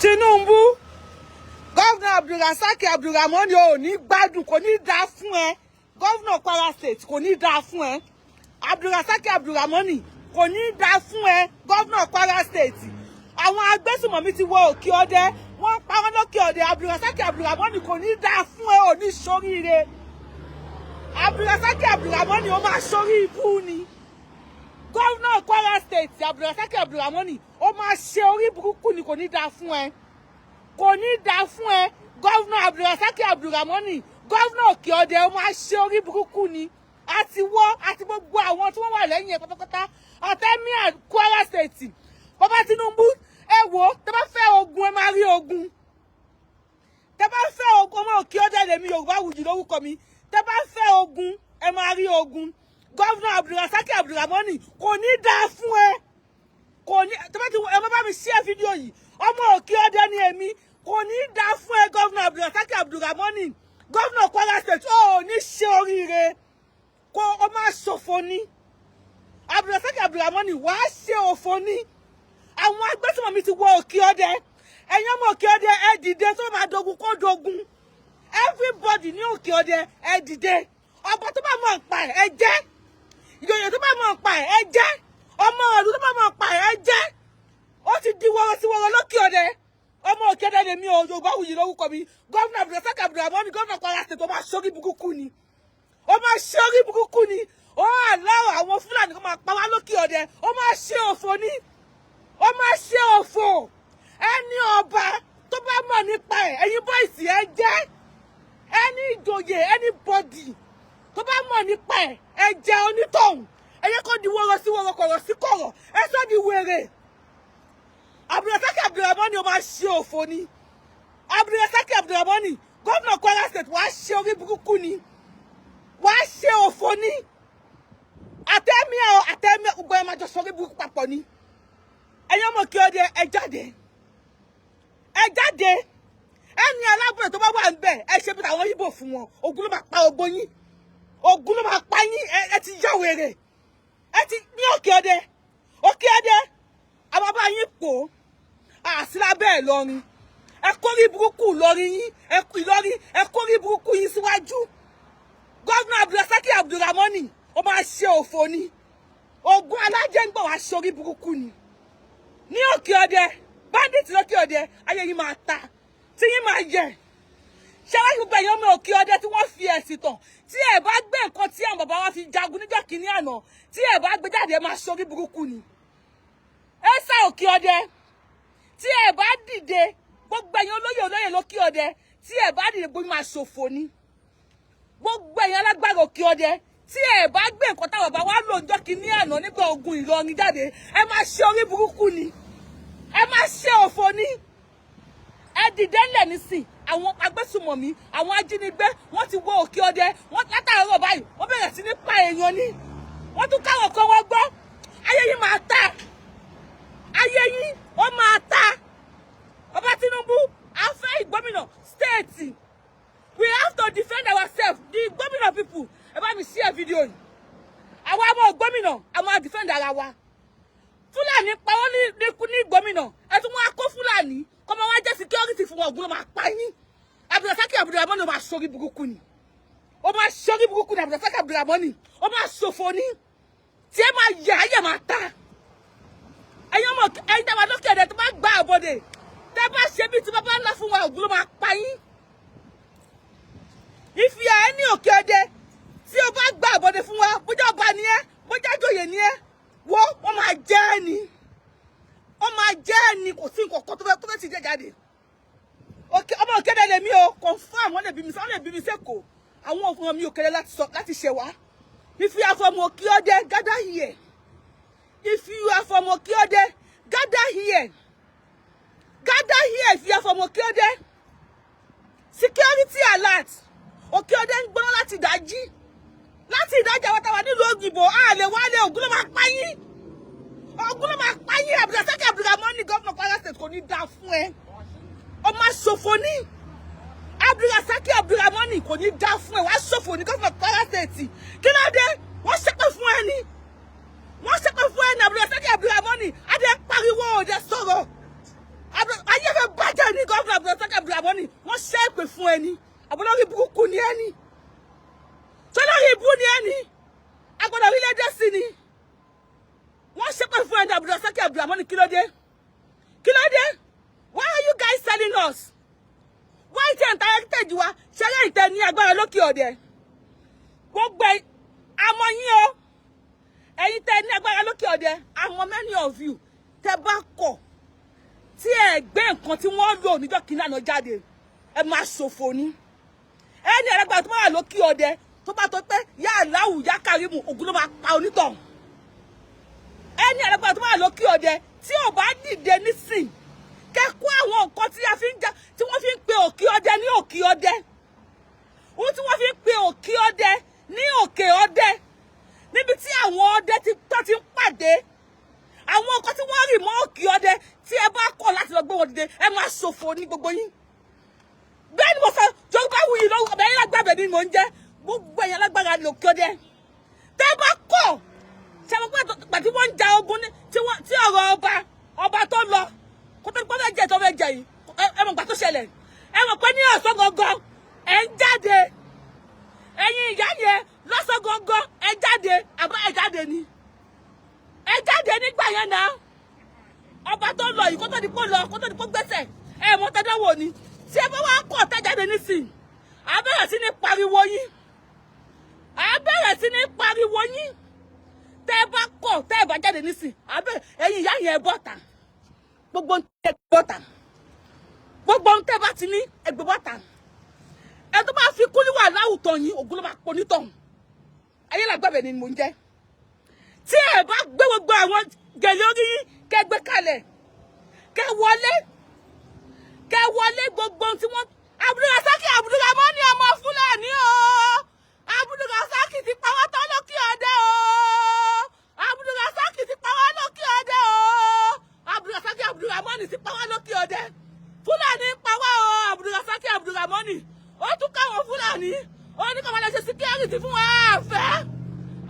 Tinubu, Governor Abdulrasaq Abdulrahman, ò ní gbádùn, kò ní dáa fún ẹ. Governor Kwara State, kò ní dáa fún ẹ. Abdulrasaq Abdulrahman, kò ní dáa fún ẹ. Governor Kwara State, àwọn agbésùmọ̀mí ti wọ Òkè Ọdẹ, wọ́n pa wọ́n lókè Ọdẹ. Abdulrasaq Abdulrahman, kò ní dáa fún ẹ, ò ní ṣoríire. Abdulrasaq Abdulrahman, ó máa ṣorí ibú ni. Governor Kwara State, Abdulrasaq Abdulrahman, ó máa ṣe orí burúkú ni, kò ní dáa fún ẹ, kò ní dáa fún ẹ. Governor Abdulrasaq Abdulrahman, governor Òkè Ọdẹ, ó máa ṣe orí burúkú ni, àti wọ́ àti gbogbo àwọn tí wọ́n wà lẹ́yìn ẹ̀ pátápátá, àti Emir Kwara State. Bàbá Tinubu, ẹ wò ó, tẹ bá fẹ́ ogun, ẹ máa rí ogun. Tẹ bá fẹ́ ogun, ọmọ Òkè Ọdẹ lèmi, Yorùbá Wùjì lórúkọ mi. Tẹ bá fẹ́ ogun, ẹ máa rí ogun. Governor Abdulrasaq Abdulrahman, kò ní dáa fún ẹ, kò ní. Tẹ bá ti ẹ má bá mi share fídíò yìí. Ọmọ Òkè Ọdẹ ni èmi. Kò ní dáa fún ẹ, Governor Abdulrasaq Abdulrahman, Governor Kwara State. Ó ní ṣe oríire, kó o máa ṣòfò ní. Abdulrasaq Abdulrahman, wàá ṣe òfò ní. Àwọn agbésùnmọ̀mí ti wọ Òkè Ọdẹ. Ẹ̀yin ọmọ Òkè Ọdẹ, ẹ dìde. Tó máa dogun, kó dogun. Everybody ní Òkè Ọdẹ, ẹ dìde. Ọba tó bá mọ̀ ń pa ẹ̀, ẹ jẹ́. Ìjòyè tó bá mọ̀ ń pa ẹ̀, ẹ jẹ́. Ọmọ ọdún tó bá mọ̀ ń pa ẹ̀, ẹ jẹ́. Ó ti di wọ́rọ́ sí wọ́rọ́ lókè Ọdẹ. Ọmọ Òkè Ọdẹ lèmi o, Yorùbá Wuyì lórúkọ mi. Governor Abdulrasaq Abdulrahman, Governor Kwara State, ó máa ṣorí burúkú ni, ó máa ṣorí burúkú ni. Ó àláwọ̀ àwọn Fúlàní kó máa pa wá lókè Ọdẹ. Ó máa ṣe òfò ni, ó máa ṣe òfò. Ẹni ọba tó bá mọ̀ nípa ẹ̀, ẹ̀yin boys, ẹ jẹ́. Ẹni ìjòyè, anybody tó bá mọ̀ nípa ẹ̀, ẹ jẹ́ onítọ̀hún. Ẹ yẹ kó di wọ́rọ̀ sí wọ́rọ̀, kọ̀rọ̀ sí kọ̀rọ̀, ẹ sọ́ di wèrè. Abdulrasaq Abdulrahman, ó máa ṣe òfò ni. Abdulrasaq Abdulrahman, Gómìnà Kwara State, wàá ṣe orí burúkú ni, wàá ṣe òfò ni. Àtẹ̀mí ẹ̀, àtẹ̀mí gbogbo ẹ̀ máa jọ sọ orí burúkú papọ̀ ni. Ẹ̀yin ọmọ Òkè Ọdẹ, ẹ jáde, ẹ jáde. Ẹni alábùrẹ̀ tó bá wà níbẹ̀, ẹ ṣe bí àwọn Ìgbò fún wọn. Ogun ló máa pa ogbó yín, ogun ló máa pa yín. Ẹ ti yá wèrè, ẹ ti ní Òkè Ọdẹ. Òkè Ọdẹ, àwọn bá yín pò àsìlábẹ́ ẹ̀ lọrin. Ẹ kórí burúkú lọrin yín, ẹ Ìlọrin, ẹ kórí burúkú yín síwájú. Governor Abdulrasaki Abdulramoni, ó máa ṣe òfò ni. Ogun alájẹ ń gbọ̀, wá sórí burúkú ni ní Òkè Ọdẹ. Bandit lókè Ọdẹ, ayé yín máa ta, tí yín máa yẹ. Ṣé wáyé gbogbo ẹ̀yàn ọmọ Òkè Ọdẹ tí wọ́n fi ẹ̀sìn tàn, tí ẹ̀ bá gbé nǹkan tí àwọn bàbá wa fi jagun níjọ́ kìíní àná, tí ẹ̀ bá gbé jáde, ẹ máa sórí burúkú ni. Ẹ sá Òkè Ọdẹ, tí ẹ bá dìde, gbogbo ẹ̀yin olóyè olóyè lókè Ọdẹ, tí ẹ bá dìde, gbogbo máa ṣòfò ni. Gbogbo ẹ̀yin alágbára Òkè Ọdẹ, tí ẹ bá gbé nǹkan táwọn bàbá wa lò níjọ́ kìíní àná nígbà ogun Ìlọrin jáde, ẹ máa ṣe orí burúkú ni, ẹ máa ṣe òfò ni. Ẹ dìde ńlẹ̀ nísìn. Àwọn agbésùmọ̀mí, àwọn ajínigbé, wọ́n ti wọ Òkè Ọdẹ. Wọ́n látàárọ̀ báyìí, wọ́n bẹ̀rẹ̀ sí ní pa èèyàn ni. Wọ́n tún káwọn kan wọ́n gbọ́. Ayé yìí máa ta, ayé yín ó máa ta. Bàbá Tinubu, a fẹ́ ìgbómìnà state. We have to defend ourselves, the Ìgbómìnà people. Ẹ bá mi share fídíò yìí. Àwa ọmọ Ìgbómìnà, a máa defend ara wa. Fúlàní pa wọ́n ní Ìgbómìnà, ẹ tún wọ́n á kó Fúlàní kọ́ máa wá jẹ́ security fún wọn. Ògùn ló máa pa yín. Abdulrasaki Abdulrahman, ó máa ṣorí burúkú ni, ó máa ṣorí burúkú ni. Abdulrasaki Abdulrahman, ó máa ṣòfò ni, tí ẹ máa yẹ, ayé máa ta. Ẹ̀yin ọmọ, ẹ̀yin tẹ́ wà lókè ẹ̀dẹ̀ tó bá gba àbọ̀dè, tẹ́ bá ṣe bí tí bàbá ńlá fún wa, ògùn ló máa pa yín. Ìfìyà ẹ ní Òkè Ọdẹ, tí o bá gba àbọ̀dè fún wa, bójá ọba ni ẹ, bójá joyè ni ẹ, wo, wọ́n máa jẹ́ ẹ ni, wọ́n máa jẹ́ ẹ ni. Kò sí nǹkan kan tó fẹ́ ti jẹ́ jáde. Ọmọ Òkè Ọdẹ lèmi o, confirm. Wọ́n lè bí mi sẹ́kọ̀ọ́. Àwọn òfin mi Òkè Ọdẹ láti sọ láti ṣe wá. If you are from Òkè Ọdẹ, gather here. If you are from Òkè Ọdẹ, gather here, gather here. If you are from Òkè Ọdẹ, security alert. Òkè Ọdẹ ń gbóná láti ìdájí, láti ìdájí. Àwọn táwa nílùú òyìnbó, a lè wálé. Ògùn ló máa pa yín, ògùn ló máa pa yín. Abdulrasaq Abdulrahman, Governor Kwara State, kò ní dáa fún ẹ, ó máa ṣòfò ní. Abdulrasaq Abdulrahman, kò ní dáa fún ẹ, wàá ṣòfò ní. Governor Kwara State, kí ló dé? Wọ́n ṣépè fún ẹ ní, wọ́n ṣépè fún ẹ ní. Abdulrasaq Abdulrahman, adé pariwo, òde sọ̀rọ̀. Ayé fẹ́ bàjẹ́. Abdulramoni, wọ́n ṣẹ́ èpè fún ẹni. Àbúlórí burúkú ni ẹni, sọlórí ibú ni ẹni, agbọ́dọ̀ orílẹ̀-èdè sí ni wọ́n ṣépè fún ẹni. Abdulrasaq Abdulramoni, kí ló dé? Kí ló dé? Why are you guys selling us? Why tẹ̀ ń ta heritage wa? Ṣẹlẹ̀ ìtẹ̀ ní agbára lókè ọ̀dẹ, gbogbo àmọ́ yín o. Ẹ̀yin tẹ́ ní agbára lókè ọ̀dẹ, àwọn many of you, tẹ́ bá kọ̀ tí ẹ gbé nǹkan tí wọ́n lò níjọ́ kìíní àná jáde, ẹ máa ṣòfò ní. Ẹni alágbára tó bá wà lókè ọ̀dẹ, tó bá tó pé yá aláwù yá kàrímù, ògùn ló máa pa onítọ̀. Ẹni alágbára tó bá wà lókè ọ̀dẹ tí ò bá dìde nísìn, kẹ́kọ̀ọ́ àwọn nǹkan tí a fi ń já, tí wọ́n fi ń pe òkè ọdẹ ní òkè ọdẹ, ohun tí wọ́n fi ń pe òkè ọdẹ ní òkè ọdẹ, níbi tí àwọn ọdẹ tó ti ń pàdé, àwọn nǹkan tí wọ́n rì mọ́ òkè ọdẹ, tí ẹ bá kọ̀ láti lọ gbé wọn dìde, ẹ máa ṣòfò ní gbogbo yín. Bẹ́ẹ̀ ni mo sọ. Yorùbá Wuyì lọ́wọ́ ọbẹ̀ yín lágbàbẹ̀ ni mò ń jẹ́. Gbogbo ẹ̀yin alágbára lòkè ọdẹ, tẹ́ bá kọ̀, ṣe mo pé pàtí wọ́n ń ja ogun ní tí ọ̀rọ̀ ọba tó lọ kó tó fẹ́ jẹ tó fẹ́ jẹ yìí, ẹ mọ̀ gbà tó ṣẹlẹ̀. Ẹ mọ̀ pé ní ọ̀sán gangan ẹ̀ ń jáde, ẹ̀yin ìyá yẹn, lọ́sàn gangan ẹ jáde, àbá ẹ jáde ni, ẹ jáde nígbà yẹn náà. Ọba tó lọ yìí, kó tó di kó lọ, kó tó di kó gbẹ́sẹ̀, ẹ mọ̀ tẹ́jọ́ wò ni. Tí ẹ bá wá kọ̀ tẹ́ jáde nísìn, à bẹ̀rẹ̀ sí ní pariwo yín, à bẹ̀rẹ̀ sí ní pariwo yín. Tẹ́ ẹ bá kọ̀, tẹ́ ẹ bá jáde nísìn, à bẹ̀rẹ̀. Ẹ̀yin ìyá yẹn, bọ́ta. Gbogbo ń tẹ́ bọ́ta, gbogbo ń tẹ́ bá ti ní ẹgbẹ́ bọ́ta. Ẹ tó bá fi kúlíwà láwùtọ̀ yín, ògùn ló máa pọ̀ nítọ̀hún. Ayé làgbàbẹ̀ ni mò ń jẹ́. Tí ẹ bá gbé gbogbo àwọn gèlè orí yín, kẹ́ gbé kalẹ̀, kẹ́ wọlé, kẹ́ wọlé, gbogbo ohun tí wọ́n. Abdulrasaki Abdulramoni, ọmọ Fúlàní o, Abdulrasaki ti pa wá tán lókè ọdẹ o. Abdulrasaki ti pa wá lókè ọdẹ o. Abdulrasaki Abdulramoni ti pa wá lókè ọdẹ. Fúlàní pa wá o. Abdulrasaki Abdulramoni, ó tún káwọn Fúlàní, ó ní káwọn lọ ṣe security fún wa. Àfẹ́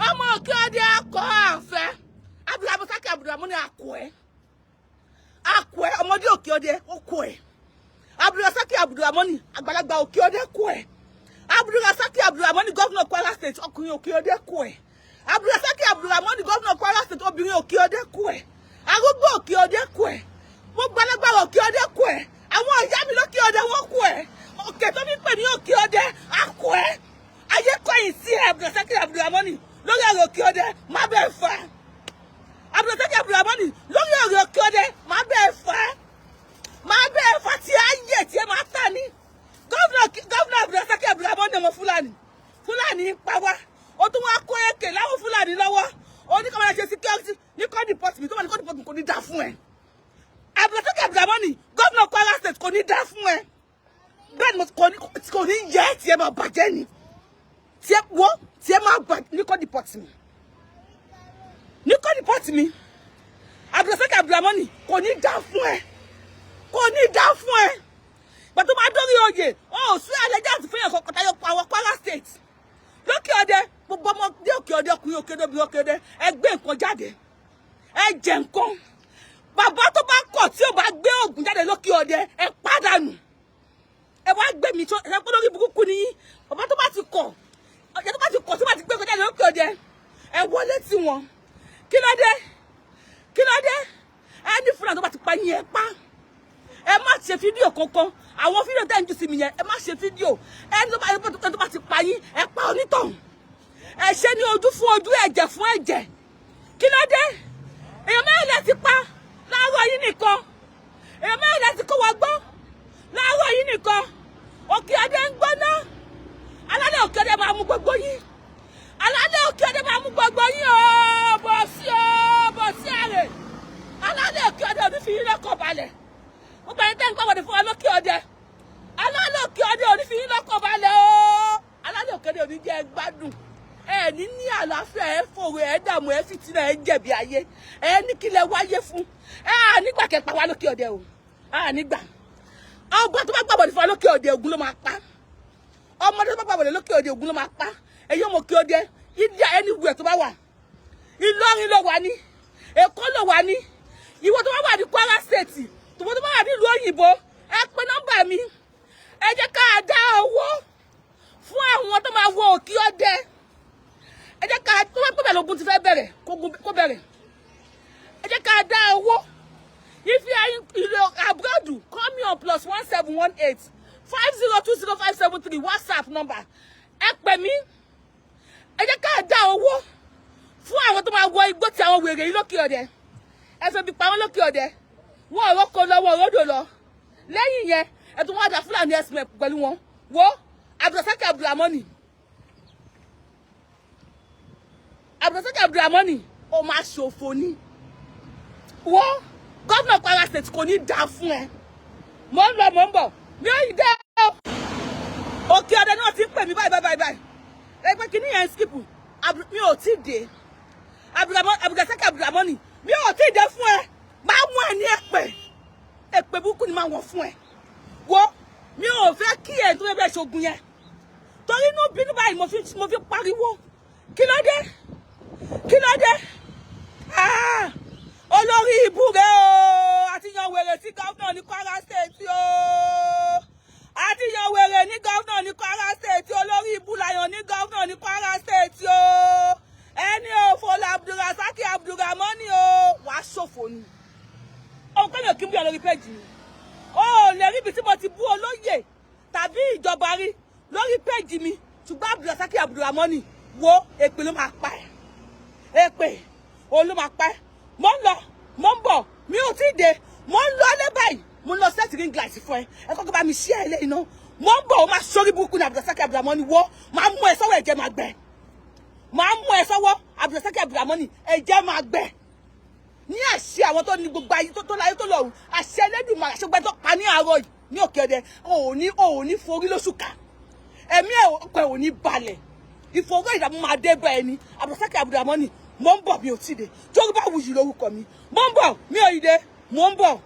ọmọ òkè ọdẹ akọ àfẹ́. Abdulrasaki Abdulramoni, akọ ẹ, akọ ẹ. Ọmọdé òkè ọdẹ, ó kọ ẹ. Abdulrasaki Abdulramoni, àgbàlagbà òkè ọdẹ, kọ ẹ. Abdulrasaki Abdulramoni, governor Kwara State, ọkùnrin òkè ọdẹ, kọ ẹ. Abdulrasaki Abdulramoni, governor Kwara State, obìnrin òkè ọdẹ, kọ ẹ. Arúgbó òkè ọdẹ, kọ ẹ. Gbogbo alágbára òkè ọdẹ, kọ ẹ. Àwọn ìyá mi lókè ọdẹ, wọ́n kọ ẹ. Òkè tó fi pè ní òkè ọdẹ, akọ ẹ. Ayé kọ̀yìn sí ẹ, Abdulrasaki Abdulramoni, lórí ọ̀rọ̀ òkè ọdẹ, má bẹ́ẹ̀ fà. Abdulrasaki Abdulramoni, lórí ọ̀rọ̀ òkè ọdẹ, má bẹ́ẹ̀ fà, má bẹ́ẹ̀ fà, tí a yẹ tí ẹ máa tà ní. Governor Abdulrasaki Abdulramoni, ọmọ Fúlàní, Fúlàní ń pa wá, ó tún wá kó èkè láwọn Fúlàní lọ́wọ́, ó ní kọ́ máa ṣe security ní kọ́ deport mi. Tó wà ní kọ́ deport mi, kò ní dá fún ẹ. Abdulrasaki Abdulramoni, governor Kwara State, kò ní dá fún ẹ. Bẹ́ẹ̀ ni, kò ní yẹ, tí ẹ máa bàjẹ́ ni, tí ẹ wọ́, tí ẹ máa bàjẹ́ ní kọ́ deport mi, ní kọ́ deport mi. Abdulrasaki Abdulramoni, kò ní dá fún ẹ, kò ní dá fún ẹ. Gbàtó máa dórí oyè, ó sún allegiance fún yàn kọkàn tayọ àwọn Kwara State lókè ọdẹ. Gbogbo ọmọdé òkè ọdẹ, ọkùnrin òkè ọdẹ, obìnrin òkè ọdẹ, ẹ gbé nǹkan jáde, ẹ jẹ nǹkan. Bàbá tó bá kọ̀ tí ò bá gbé oògùn jáde lókè ọdẹ, ẹ pàdánù. Ẹ wá gbé mi tó ẹ kó lórí burúkú ni yín. Bàbá tó bá ti kọ̀, ọjà tó bá ti kọ̀, tó bá ti gbé nǹkan jáde lókè ọdẹ, ẹ wọlé tí wọn. Kí ló dé? Kí ló dé? Ẹ ní Fúlàní tó bá ti pa yín, ẹ pa. Ẹ má ṣe fídíò kankan. Àwọn fídíò tẹ́ ń jù sí mi yẹn, ẹ má ṣe fídíò. Ẹni tó bá ti pa yín, ẹ pa onítọ̀hún. Ẹ ṣe ní ojú fún ojú, ẹ̀jẹ̀ fún ẹ̀jẹ̀. Kí ló dé? Èèyàn mẹ́rin lẹ ti pa láàárọ̀ yìí nìkan. Èèyàn mẹ́rin lẹ ti kó wa gbọ́ láàárọ̀ yìí nìkan. Òkè adé ń gbóná. Alálẹ̀ òkè adé máa mú gbogbo yín. Alálẹ̀ òkè adé máa mú gbogbo yín o. Bọ̀ sí o, bọ̀ sí àrè. Alálẹ̀ òkè adé ò ní fi yín lọ́kàn balẹ̀. Gbogbo ẹni tẹ́ ń gbàgbọ́dé fún wa lókè ọdẹ, alálẹ̀ òkè ọdẹ ò ní fi yín lọ́kàn balẹ̀ o. Alálẹ̀ òkè ọdẹ ò ní jẹ́ ẹ gbádùn, ẹ ní ní àlàáfíà. Ẹ fòrò, ẹ dààmú, ẹ fìtínà, ẹ jẹ̀bi ayé. Ẹ ní kí lẹ wáyé fún ẹ. À nígbà kẹpa wa lókè ọdẹ o, à nígbà. Ọba tó bá gbàgbọ́dé fún wa lókè ọdẹ, Ògún ló máa pa. Ọmọdé tó bá gbàgbọ́dé lókè ọdẹ, Ògún ló máa pa. Èyí ọmọ òkè ọdẹ, India, anywhere tó bá wà, Ìlọrin ló wà ní, Èkó ló wà ní, ìwọ tó bá wà ní Kwara State, tòwó tó bá wà nílùú òyìnbó, ẹ pè nọ́mbà mi. If you are in abroad, call me on +1 718 502 0573, WhatsApp number. Ẹ pè mí. Ẹ jẹ́ ká dá owó fún àwọn tó máa wọ igbó tí àwọn wèrè yìí lókè ọ̀dẹ. Ẹ fẹ́ bí pa wọ́n lókè ọ̀dẹ. Wọ́n ọ̀rọ̀ kọ lọ́wọ́ òrodò lọ. Lẹ́yìn yẹn, ẹ tún wá dá Fúlàní ẹ̀sìn pẹ̀lú wọn. Wo Abdulrasaq Abdulramoni, Abdulrasaq Abdulramoni, ó máa ṣòfò ni. Wo gómìnà Kwara State, kò ní dáa fún ẹ. Mò ń lọ, mò ń bọ̀, mi ò yí dé o. Òkè ọ̀dẹ náà ti ń pè mí báyìí báyìí báyìí. Ẹgbẹ́ kìíní yẹn ń skip. Mi ò tí ì dé. Abdulrasaq Abdulramoni, mi ò tí ì dé fún ẹ. Máa mú ẹ ní èpè, èpè burúkú ni máa wọ̀ fún ẹ. Wo, mi ò fẹ́ kí ẹ tó bẹ́ẹ̀ ṣogun yẹn, torí inú bínú báyìí mo fi pariwo. Kí ló dé? Kí ló dé? Ah, olórí ibú rẹ o. Àti yan wèrè sí gómìnà ní Kwara State o. Àti yan wèrè ní gómìnà ní Kwara State. Olórí ibú làyàn ní gómìnà ní Kwara State o. Ẹni òfò Abdulrasaq Abdulramoni o. Wàá ṣòfò ni. Òun kọ́ mi ò kí n bí ọ lórí péjì mi. O ò lè rí ibi tí mo ti bú olóyè tàbí ìjọba rí lórí péjì mi, ṣùgbọ́n Abdulrasaq Abdulramoni, wo, èpè ló máa pa ẹ́. Èpè òun ló máa pa ẹ́. Mo ń lọ, mo ń bọ̀, mi ò tí ì dé. Mo ń lọ lé báyìí, mo ń lọ set ring light fún ẹ. Ẹ kọ́kọ́ bá mi ṣí ẹ lẹ́yìn náà. Mo ń bọ̀. Ó máa sórí burúkú ní Abdulrasaq Abdulramoni. Wo, máa mú ẹ sọ́wọ́, ẹ̀jẹ̀ máa gbẹ. Máa mú ẹ sọ́wọ́, Abdulrasaq Abdulramoni, ẹ̀jẹ̀ máa gbẹ. Ní àṣẹ àwọn tó ní gbogbo ayé tó láyé tó lọ́run, àṣẹ Ẹlẹ́dùmarè, àṣẹ tó pa ní àárọ̀ yìí ní òkè ọdẹ, òní òní forí lóṣù ká, ẹ̀mí ẹ̀ ọkọ̀ ẹ̀ òní balẹ̀, ìfowó ìdààmú máa dé bá ẹni. Abdulrasaq Abdulramoni, mo ń bọ̀, mi ò tí ì dé. Yorùbá Wuyì lórúkọ mi. Mo ń bọ̀, mi ò ì dé, mo ń bọ̀.